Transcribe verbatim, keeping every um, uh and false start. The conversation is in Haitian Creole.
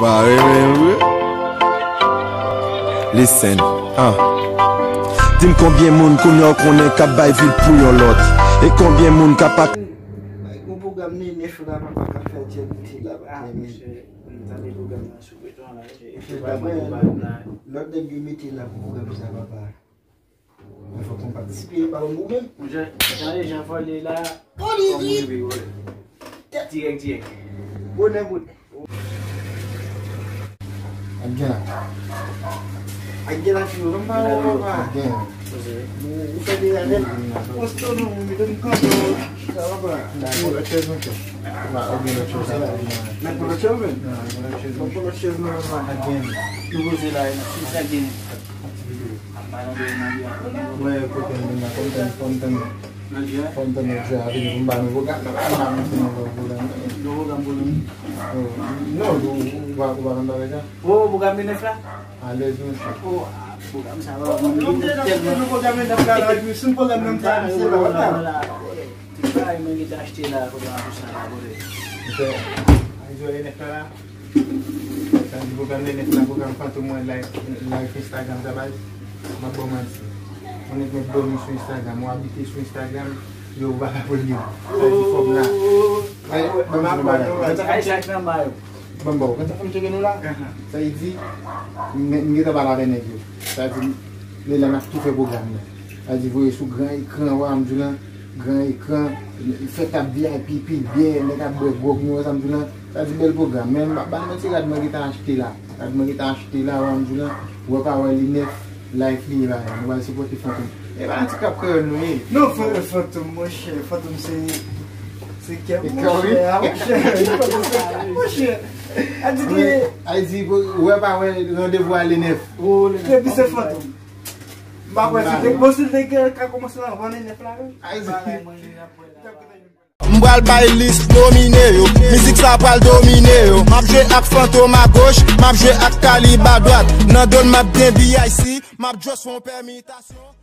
Pa renmen vre. Listen, ah. Di m konbyen moun kounye a w konnen k ap bay vid pou yon lòt? E konbyen moun k ap ak... Yon pwogram Nenef la, papa, k ap fè Djèl mete la, papa. Ah, monchè, m tande pwogram nan sou beton la, monchè. Epi pa mwen, lòt nèg yo mete la pou pwogram sa, papa. Mwen fòk mwen patisipe, pa mwen goumen. Monchè, gade jan vòlè la. Kòm rive, wè. Dirèk, dirèk. Bonè, bonè. Ak gen la. Ak gen la, fi yo, kòm pa wè, papa. Ak gen. Ou fè de la nèt. Posto nou, mwen mete m kanpe. Sa va, papa. Nan polo chèz nou tou. Nan polo chèz, men. Nan polo chèz nou, papa. Ak gen. Nou poze la, sa gen. Ak ti videyo. Mwen, kote m vin la, fò m tann, fò m tann. Fò m tann lòt jou a vini pou m ba nou pwogram. M ba nou pwogram. Non, ou, ou, ou pa, ou pa konn bagay sa? O, pwogram Nenef la? Alèz, monchè. O, a, pwogram sa, papa, mwen, mwen tèlman. Pwogram Nenef la, la, si m pwogram nan, sa, se pa konn la. Ti bagay mwen gentan achte la, kote m ap sa la, kote. Monchè, a, jwe Nenef la la. Sa di pwogram Nenef la, pwogram Fantom mwen live, live Instagram sa baz. M ap ba w manti. Yon nèg mèt dòmi sou Instagram, ou abite sou Instagram, yo ou pa ka pran li. Sa di fòm la. Ay, ban m di nou bagay. Ay, sa k nan ba yo. Ban m ba w. Konsa fè m tcheke nou la. Sa di, m, m gentan pale avè nèg yo. Sa di, lè la n ap tou fè pwogram nan. Sa di, voye sou gran ekran, wè, m di w lan, gran ekran, fè tab V I P, pil byè, nèg ap bwè gwòg, nou wè sa m di w lan. Sa di bèl pwogram, men m pa ba n manti, rad mwen gentan achte la. Rad mwen gentan achte la, wè m di w lan, wè pa wè li nèf, live li ye la, nou pral sipòte Fantom. E pa nan ti krab kreyòl nou ye. Non, Fan-, Fantom, monchè, Fantom se, se kè m, monchè, a, monchè, Fantom se kè m, monchè. A di ki... A di, wè pa wè, randevou a le nèf. Depi se Fantom. M pa kwè si te, bon, si l te gen, ka kòmanse nan vann Nenef la, menm. A di. M pral bay lis domine yo. Mizik sa pral domine yo. M ap jwe ak Fantom a goch, m ap jwe ak Kalib a dwat. Nan do l m ap gen B I C, m ap just fè yon pèmitasyon.